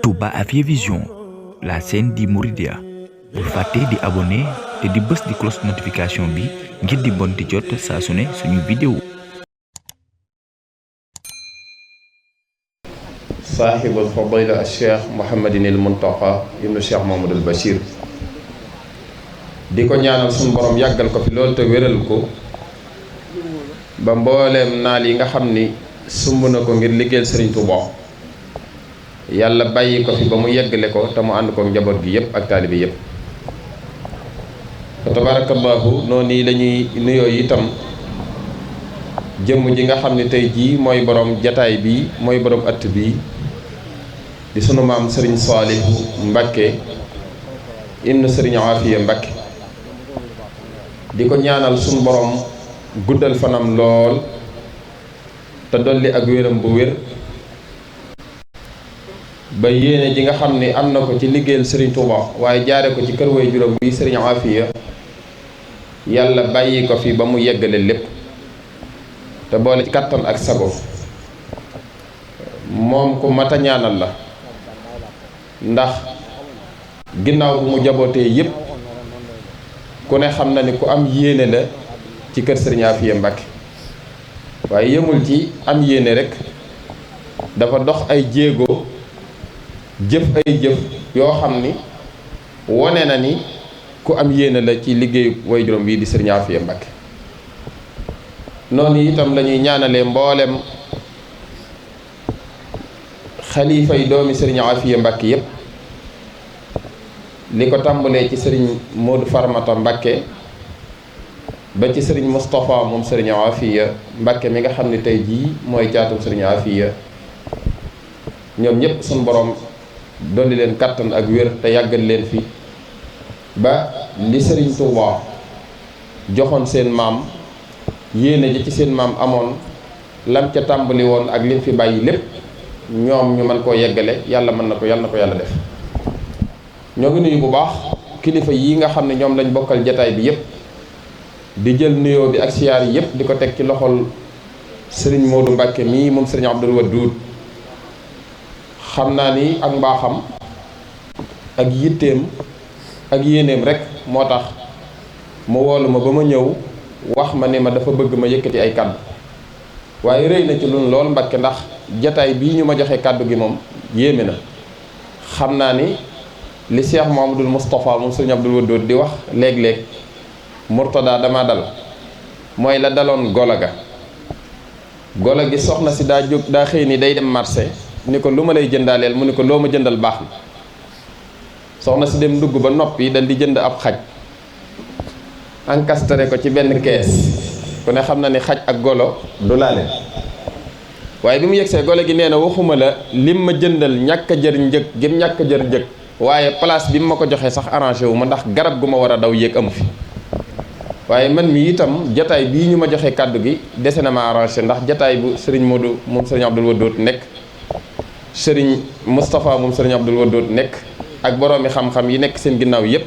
Touba Afia Vision, la chaîne di Mouridia. Bul fàtte di abonné te di bës di cloche notification bi ngir di bon di jot saa su ne suñu vidéo. Sahibul fadila Cheikh Mouhamadinil Muntaqa ibnu Cheikh Mamadul Bachir di ko ñaanal suñu borom yàggal ko fi loolu te wéral ko ba mbooleem naal yi nga xam ni sumb na ko ngir liggéeyal Sëriñ Tuubaa yàlla bàyyi ko fi ba mu yeggale ko te mu ànd ko njaboot gi yëpp ak taalibe yëpp fa tabarakallahu noonu yi lañuy nuyoo itam jëmm ji nga xam ne tey jii mooy borom jataay bi mooy borom att bi di sunu maam Sëriñ Saalihu Mbàkke ibnu Sëriñ Aafiya Mbàkke di ko ñaanal sunu borom guddal fanam lool te dolli ak wéram bu wér ba yéene ji nga xam ne am na ko ci liggéeyal Serigne Touba waaye jaare ko ci kër way juróom bi Serigne Afia yàlla bàyyi ko fi ba mu yeggale lépp te boole ci kàttan ak sago moom ku mat a ñaanal la ndax ginnaaw bu mu jabootee yépp ku ne xam na ni ku am yéene la ci kër Serigne Afia Mbacke waaye yëmul ci am yéene rek dafa dox ay jéego jëf ay jëf yoo xam ni wone na ni ku am yéene la ci liggéeyu way juróom bii di Sëriñ Afia Mbacke noonu itam la ñuy ñaanalee mboolem xalifa yi doomi Sëriñ Afia Mbacke yépp li ko tàmbalee ci Sëriñ Modou Farmata Mbacke ba ci Sëriñ Moustapha moom Sëriñ Afia Mbacke mi nga xam ne tey jii mooy caatum Sëriñ Afia ñoom ñëpp suñu borom dolli leen kàttan ak wér te yàggal leen fi ba li Sëriñ Touba joxoon seen maam yéene ji ci seen maam amoon lam ca tàmbali woon ak lim fi bàyyi lépp ñoom ñu mën koo yeggale yàlla mën na ko yàlla na ko yàlla def. ñoo ngi nuyu bu baax kilifa yi nga xam ne ñoom lañ bokkal jataay bi yépp di jël nuyoo bi ak siyaar yi yépp di ko teg ci loxol Sëriñ Modou Mbacke mii moom Sëriñ Abdul Wadoud xam naa ni ak mbaaxam ak yitteem ak yéeneem rek moo tax mu woolu ma ba ma ñëw wax ma ne ma dafa bëgg ma yëkkati ay kàddu waaye rëy na ci lun lool Mbàkke ndax jataay bii ñu ma joxe kàddu gi moom yéeme na xam naa ni li Cheikh Mouhamadoul Moustapha moom Sëriñ Abdul Wadoud di wax léeg-léeg Murtada dama dal mooy la daloon golo gi soxna si daa jóg daa xëy ni day dem marché ni ko lu ma lay jëndaaleel mu ni ko loo ma jëndal baax na soxna si dem ndugg ba noppi dal di jënd ab xaj encastre ko ci benn kees ku ne xam na ni xaj ak golo du laale waaye bi mu yegsee golo gi nee na waxuma la lim ma jëndal ñàkk a jër njëg gim ñàkk a jër njëg waaye place bi mu ma ko joxee sax arrangé wu ma ndax garab gu ma war a daw yéeg amu fi waaye man mi itam jataay bii ñu ma joxe kàddu gi dese na ma arrangé ndax jataay bu Sëriñ Modou moom Sëriñ Abdul Wadoud nekk Sëriñ Moustapha moom Sëriñ Abdul Wadoud nekk ak boroomi xam-xam yi nekk seen ginnaaw yépp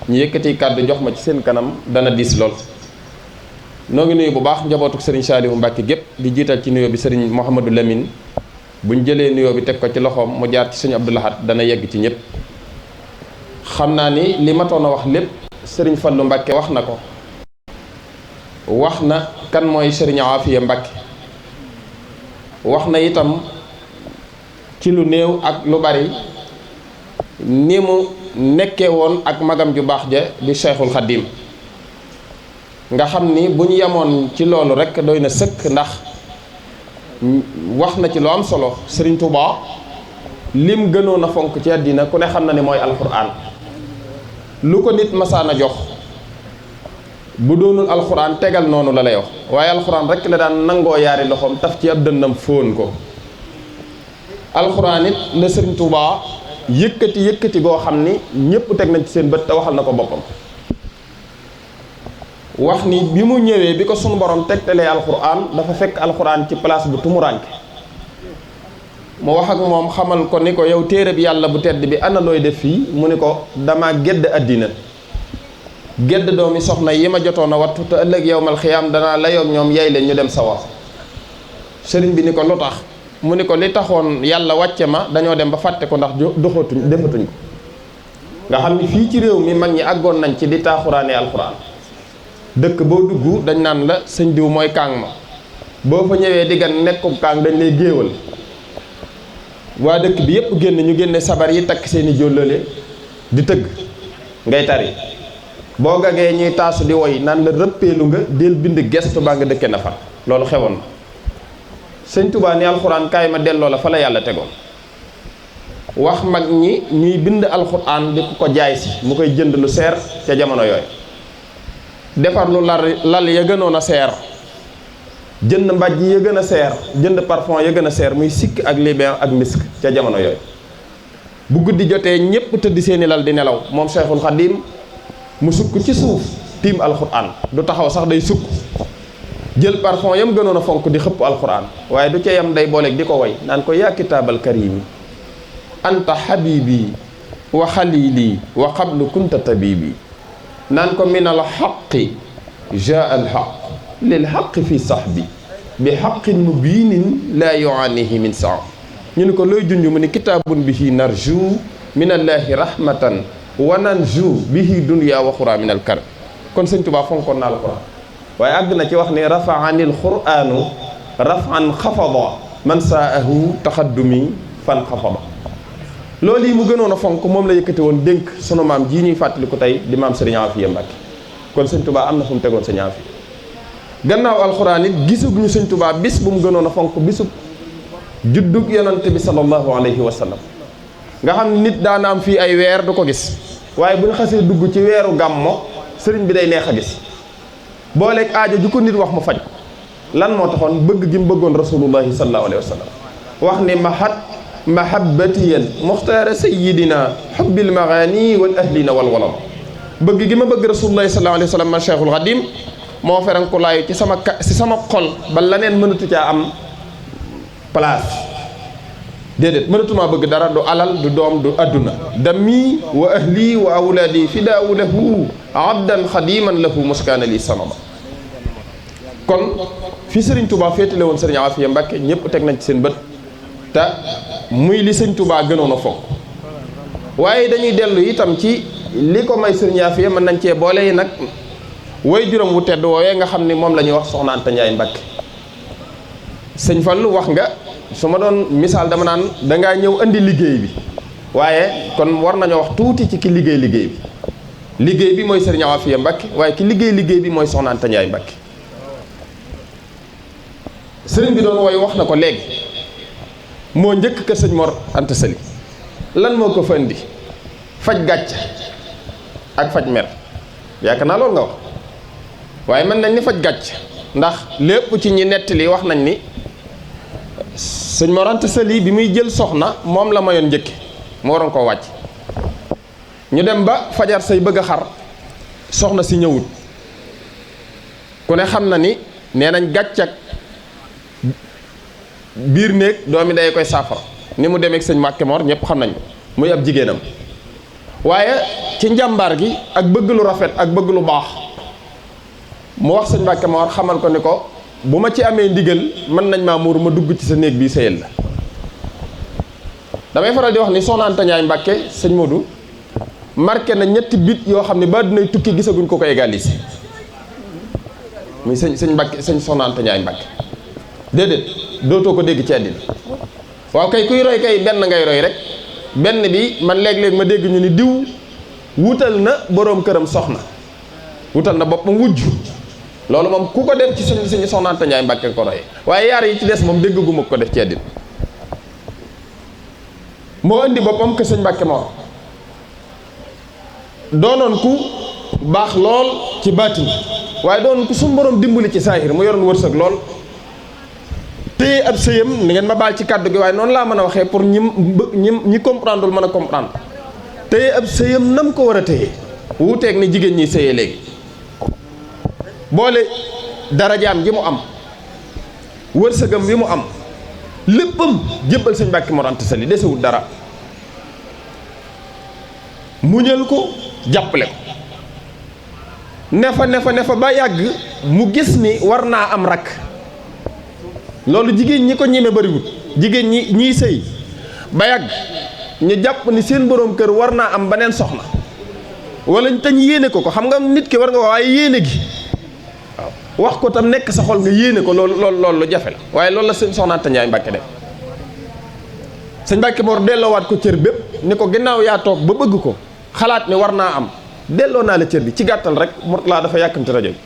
ñu yëkkati kàddu jox ma ci seen kanam dana diis lool. noo ngi nuyu bu baax njabootuk Sëriñ Saalihu Mbàkke gépp di jiital ci nuyoo bi Sëriñ Mouhamadou Lamine buñ jëlee nuyoo bi teg ko ci loxoom mu jaar ci Sëriñ Abdou Lahad dana yegg ci ñëpp. xam naa ni li matoon a wax lépp Sëriñ Fallu Mbàkke wax na ko wax na kan mooy Sëriñ Afia Mbàkke wax na itam ci lu néew ak lu bari ni mu nekkee woon ak magam ju baax ja di Cheikhul Khadim nga xam ni bu ñu yemoon ci loolu rekk doy na sëkk ndax wax na ci lu am solo Sëriñ Touba lim gënoon a fonk ci àddina ku ne xam na ni mooy alxuraan lu ko nit masaan a jox bu doonul alxuraan tegal noonu la lay wax waaye alxuraan rekk la daan nangoo yaari loxoom taf ci ab dënnam fóon ko alxuraan it la Sëriñ Touba yëkkati goo xam ni ñëpp teg nañ ci seen bët te waxal na ko boppam wax ni bi mu ñëwee bi ko sunu borom tegtalee alxuraan dafa fekk alxuraan ci place bu tumuranke mu wax ak moom xamal ko ni ko yow téere bi yàlla bu tedd bi ana looy def fii mu ni ko dama gedd àddina gedd doomi soxna yi ma jotoon a wattu te ëllëg yowmal xiyaam danaa layoog ñoom yay leen ñu dem sawar sëriñ bi ni ko lu tax mu ni ko li taxoon yàlla wàcce ma dañoo dem ba fàtte ko ndax doxatuñ defatuñ ko nga xam ni fii ci réew mi mag ñi àggoon nañ ci di taaxuraane alxuraan dëkk boo dugg dañ naan la sëñ diw mooy kaang ma boo fa ñëwee di gan nekkub kaang dañ lay géewal waa dëkk bi yépp génn ñu génne sabar yi takk seeni jóllale di tëgg ngay tari boo gagee ñuy taasu di woy naan la rëppeelu nga del bind gestu baa nga dëkke na fa loolu xewoon na sëñ Tuubaa ni alxuraan kaay ma delloo la fa la yàlla tegoon wax mag ñi ñuy bind alxuraan di ko jaay si mu koy jënd lu seer ca jamono yooyu defar lu lal ya gënoon a seer jënd mbàjj ya gën a seer jënd parfum ya gën a seer muy sikk ak libin ak misk ca jamono yooyu bu guddi jotee ñépp tëdd seeni lal di nelaw moom Cheikhul Khadim mu sukk ci suuf tiim alxuraan du taxaw sax day sukk jël parfum yam gënoon a fonk di xëpp alxuraan waaye du ca yam day booleeg di ko way naan ko yaa kitaabal karimi anta habibi wa xalili wa qablu kunta tabibi naan ko min al xaqi jaa al xaq lil xaqi fi sahbi bi xaqin mubinin laa yuanihi min saa ñu ni ko looy junj mu ni kitaabun bihi narju min allahi rahmatan wa nanju bihi dunya wa xura min al kar kon sëñ Tuubaa fonkoon naa alxuraan waaye àgg na ci wax ni rafaanil quranu rafan xafada man saahu taxaddumi fan xafada loolu yi mu gënoon a fonk moom la yëkkati woon dénk sunu maam jii ñuy fàttaliku tey di maam Sëriñ Afiya Mbàkke kon sëñ Tuubaa am na fu mu tegoon sëñ Afiya gannaaw alxuraan it gisaguñu sëñ Tuubaa bis bu mu gënoon a fonk bisub juddug yonante bi sallallahu alayhi wa sallam nga xam nit daana am fii ay weer du ko gis waaye bu ñu xasee dugg ci weeru gàmmo sëriñ bi day neex a gis booleeg aajo ju ko nit wax mu faj lan moo taxoon bëgg gi mu bëggoon rasulullahi sallallahu alayhi wa sallam wax ni mahabbatiyal muxtaara sayidina xubbil magaani wal ahlina wal walad bëgg gi ma bëgg rasulullahi sallallahu alayhi wa sallam man Cheikhul Khadim moo feranku laayu ci sama xol ba laneen mënatu caa am place déedéet mënatumaa bëgg dara du alal du doom du adduna dammi wa ahli wa awlaadi fidaawu lahu abdan xadiman lahu muskaana li sanaba kon fi Sëriñ Tuubaa féetale woon Sëriñ Afiya Mbàkke ñëpp teg nañ ci seen bët te muy li Sëriñ Tuubaa gënoon a fonk waaye dañuy dellu itam ci li ko may Sëriñ Afiya mën nañ cee boole yi nag way juróom wu tedd woowee nga xam ni moom la ñuy wax soxna Anta Njaay Mbàkke sëñ Fallu wax nga su ma doon misaal dama naan dangaa ñëw indi liggéey bi waaye kon war nañoo wax tuuti ci ki liggéey bi mooy Sëriñ Afiya Mbàkke waaye ki liggéey bi mooy soxna Anta Njaay Mbàkke sëriñ bi doon woy wax na ko léegi moo njëkk kër sëñ Mor Anta Sali lan moo ko fa indi faj gàcc ak faj mer yaakaar naa loolu nga wax waaye mën nañ ni faj gàcc ndax lépp ci ñi nettali wax nañ ni sëñ Mor Anta Sali bi muy jël soxna moom la mayoon njëkke moo waroon koo wàcc ñu dem ba fajar say bëgg a xar soxna si ñëwut ku ne xam na ni nee nañ gàcc ak biir néeg doomi day koy saafara ni mu demee ak sëñ Mbàkke Mor ñëpp xam nañ muy ab jigéenam waaye ci njàmbaar gi ak bëgg lu rafet ak bëgg lu baax mu wax sëñ Mbàkke Mor xamal ko ni ko bu ma ci amee ndigal mën nañ maa muur ma dugg ci sa néeg bi sëyal la damay faral di wax ni soxna Anta Njaay Mbàkke sëñ Modou marqué na ñetti bit yoo xam ne ba dinay tukki gisaguñ ko égalisé muy sëñ Mbàkke sëñ soxna Anta Njaay Mbàkke déedéet dootoo ko dégg ci àddina waaw kay kuy roy kay benn ngay roy rek benn bi man léeg-léeg ma dégg ñu ni diw wutal na boroom këram soxna wutal na boppam wujj loolu moom ku ko def ci suñu soxna Anta Njaay Mbàkke ko royee waaye yaar yi ci des moom dégg gu ma ko def ci àddina moo indi boppam kër sëñ Mbàkke Mor doonoon ku baax lool ci baatin waaye doonoon ku suñu borom dimbali ci saahir mu yoroon wërsëg lool téye ab sëyam ni ngeen ma baal ci kàddu gi waaye noonu laa mën a waxee pour ñi comprendre mën a comprendre téye ab sëyam nam ko war a téye wuuteeg ni jigéen ñi sëyee léegi boole darajaam ji mu am wërsëgam wi mu am léppam jébbal sëñ Mbàkke Mor Anta Sali desewul dara muñal ko jàppale ko ne fa ba yàgg mu gis ni war naa am rakk loolu jigéen ñi ko ñeme bariwut jigéen ñiy sëy ba yàgg ñu jàpp ni seen boroom kër war naa am beneen soxna wala te ñu yéene ko xam nga nit ki war nga waaye yéene gi waaw wax ko tam nekk sa xol nga yéene ko loolu lu jafe la waaye loolu la sëñ Soxna Anta Ndiaye Mbacke def sëñ Mbacke Mor delloowaat ko cër bépp ni ko ginnaaw yaa toog ba bëgg ko xalaat ni war naa am delloo naa la cër bi ci gàttal rek Mourtala dafa yàkkamti rajo bi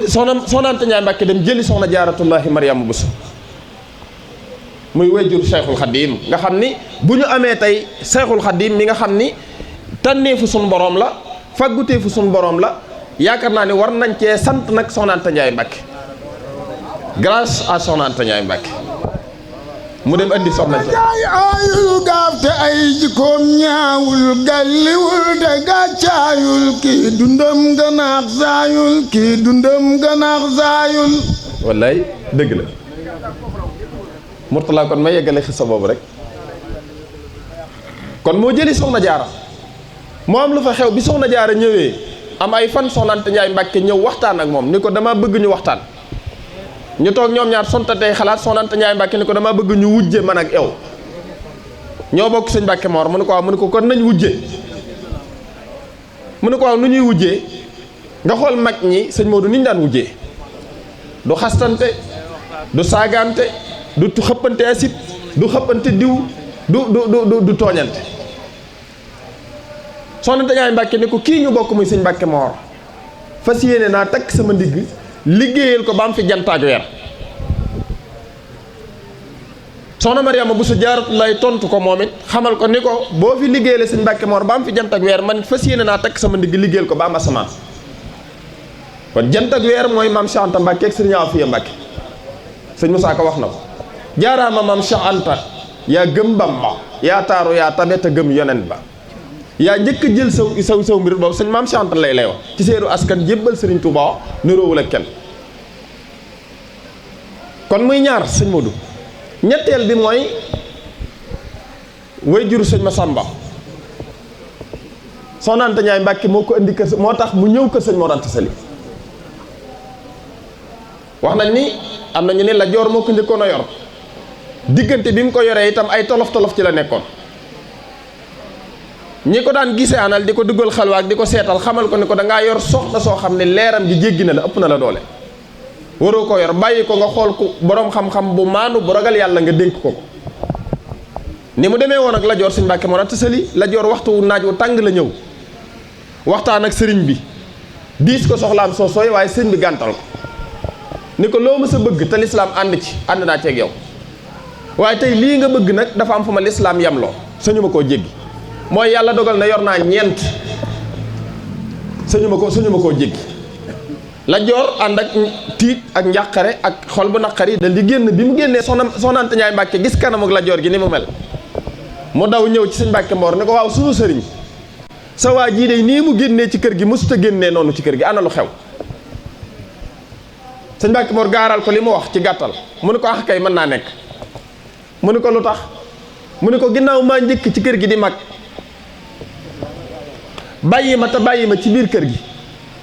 Soxna Anta Ndiaye Mbacke dem jëli soxna Jaaratullaahi Mariama Bousso muy wayjur Cheikhul Khadim nga xam ni bu ñu amee tey Cheikhul Khadim mi nga xam ni tànneefu suñu borom la fagguteefu suñu borom la yaakaar naa ni war nañ cee sant nag Soxna Anta Ndiaye Mbacke grâce à Soxna Anta Ndiaye Mbacke mu dem andi soxna ci ayul gaaf te ay jikkoom ñaawul galliwul te gàccaayul kii dundam ganaax saayul kii dundam ganaax saayul wallaay dëgg la Mourtala kon ma yeggale xisa boobu rek kon moo jëli soxna jaara moo am lu fa xew bi soxna jaara ñëwee am ay fan Soxna Anta Ndiaye Mbacke ñëw waxtaan ak moom ni ko dama bëgg ñu waxtaan ñu toog ñoom ñaar sontatee xalaat Soxna Anta Ndiaye Mbacke ni ko dama bëgg ñu wujje man ak yow ñoo bokk sëñ Mbacke Mor mu ne ko waaw mu ne ko kon nañ wujje mu ne ko waaw nu ñuy wujjee nga xool mag ñi sëñ Modou ni ñu daan wujjee du xastante du saagante du xëppante acide du xëppante diw du tooñante Soxna Anta Ndiaye Mbacke ni ko kii ñu bokk muy sëñ Mbacke Mor fas yéene naa takk sama ndigg liggéeyal ko ba am fi jantaak weer soxna Mariama Bousso Jaaratullaahi tontu ko moom it xamal ko ni ko boo fi liggéeyale sëñ Mbacke Mor ba am fi jantaak weer man fas yéene naa takk sama ndigg liggéeyal ko ba am asamaan kon jantaak weer mooy maam Cheikh Anta Mbacke ak sëñ Afiya Mbacke sëñ Moussa ko wax na ko jaaraama maam Cheikh Anta yaa gëm Bamba yaa taaru yaa tabe te gëm yonen ba yaa njëkk a jël saw mbir boobu sëñ maam Cheikh Anta lay wax ci seeru askan jébbal Serigne Touba niroowul ak kenn kon muy ñaar sëñ Modou ñetteel bi mooy way juru sëñ Massamba Soxna Anta Ndiaye Mbacke moo ko indi kër moo tax mu ñëw kër sëñ Mor Anta Sali wax nañ ni am nañu ne la joor moo ko njëkkoon a yor diggante bi mu ko yoree itam ay tolof-tolof ci la nekkoon ñi ko daan gisee anal di ko duggal xalwaak di ko seetal xamal ko ni ko dangaa yor soxna soo xam ne leeram gi jéggi na la ëpp na la doole waroo ko yor bàyyi ko nga xool ku boroom xam-xam bu maanu bu ragal yàlla nga dénk ko ni mu demee woon ak Lat Joor sëñ Mbàkke Mor Anta Sali Lat Joor waxtu wu naaj wu tàng la ñëw waxtaan ak sëriñ bi diis ko soxlaam soo sooy waaye sëriñ bi gàntal ko ni ko loo ma sa bëgg te lislaam ànd ci ànd naa ceeg yow waaye tey lii nga bëgg nag dafa am fu ma lislaam yemloo sañu ma koo jéggi mooy yàlla dogal na yor naa ñeent sañu ma koo jéggi Lat Joor ànd ak tiit ak njàqare ak xol bu naqari dal di génn bi mu génnee Soxna Anta Ndiaye Mbacke gis kanam ak Lat Joor gi ni mu mel mu daw ñëw ci sëñ Mbacke Mor ne ko waaw sunu sëriñ sa waa jii de nii mu génnee ci kër gi mosut a génnee noonu ci kër gi ana lu xew sëñ Mbacke Mor gaaral ko li mu wax ci gàttal mu ne ko ax kay mën naa nekk mu ne ko lu tax mu ne ko ginnaaw maa njëkk ci kër gi di mag bàyyi ma ci biir kër gi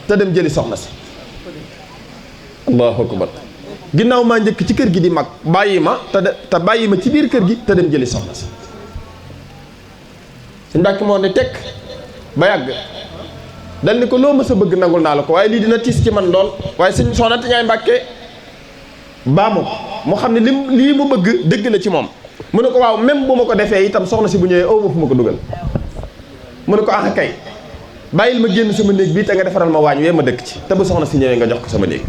te dem jëli soxna si allahu akbar ginnaaw maa njëkk ci kër gi di mag bàyyi ma te bàyyi ma ci biir kër gi te dem jëli soxna si sëñ Mbàkke moo ne tekk ba yàgg dal ni ko loo ma sa bëgg nangul naa la ko waaye lii dina tiis ci man lool waaye sëñ Soxna Anta Ndiaye Mbàkke baamu ko mu xam ne lii mu bëgg dëgg la ci moom mu ne ko waaw même bu ma ko defee itam soxna si bu ñëwee aw ma fu ma ko dugal mu ne ko ah kay bàyyil ma génn sama néeg bii te nga defaral ma waañ wee ma dëkk ci te bu soxna si ñëwee nga jox ko sama néeg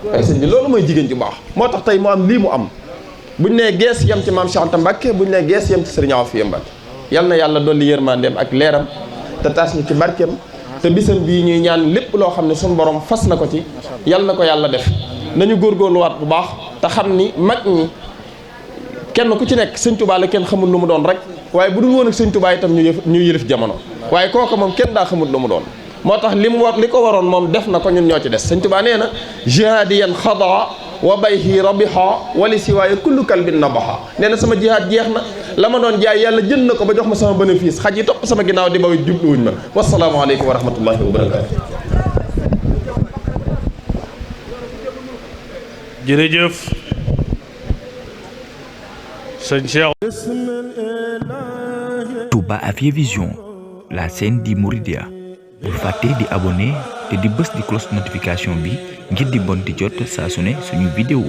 waaye sëñ bi loolu mooy jigéen ju baax moo tax tey mu am lii mu am buñ nee gees yem ci maam Cheikh Anta Mbacke buñ nee gees yem ci Serigne Afiya Mbacke yal na yàlla dolli yërmandeem ak leeram te taas ñu ci barkeem te bisam bii ñuy ñaan lépp loo xam ne suñu borom fas na ko ci yal na ko yàlla def nañu góorgóorluwaat bu baax te xam ni mag ñi kenn ku ci nekk sëñ Touba la kenn xamul lu mu doon rek waaye bu dul woon ak sëñ Touba itam ñu yëlif jamono waaye kooku moom kenn daa xamul lu mu doon moo tax li ko waroon moom def na ko ñun ñoo ci des sëñ Touba nee na jihaadiyan xadaa wa bayhi rabiha wali siwaaye kullu kalbin nabaha nee na sama jihaad jeex na la ma doon jaay yàlla jënd na ko ba jox ma sama bénéfice xaj yi topp sama ginnaaw di bawit jubluwuñ ma wasalaamu aleykum wa rahmatullahi wa barakatu jërëjëf sëñ Cheikh. Touba Afia Vision, la scène di Mouridia. Bul fàtte di abonné te di bës di cloche notification bi ngir di bon di jot saa su ne suñu vidéo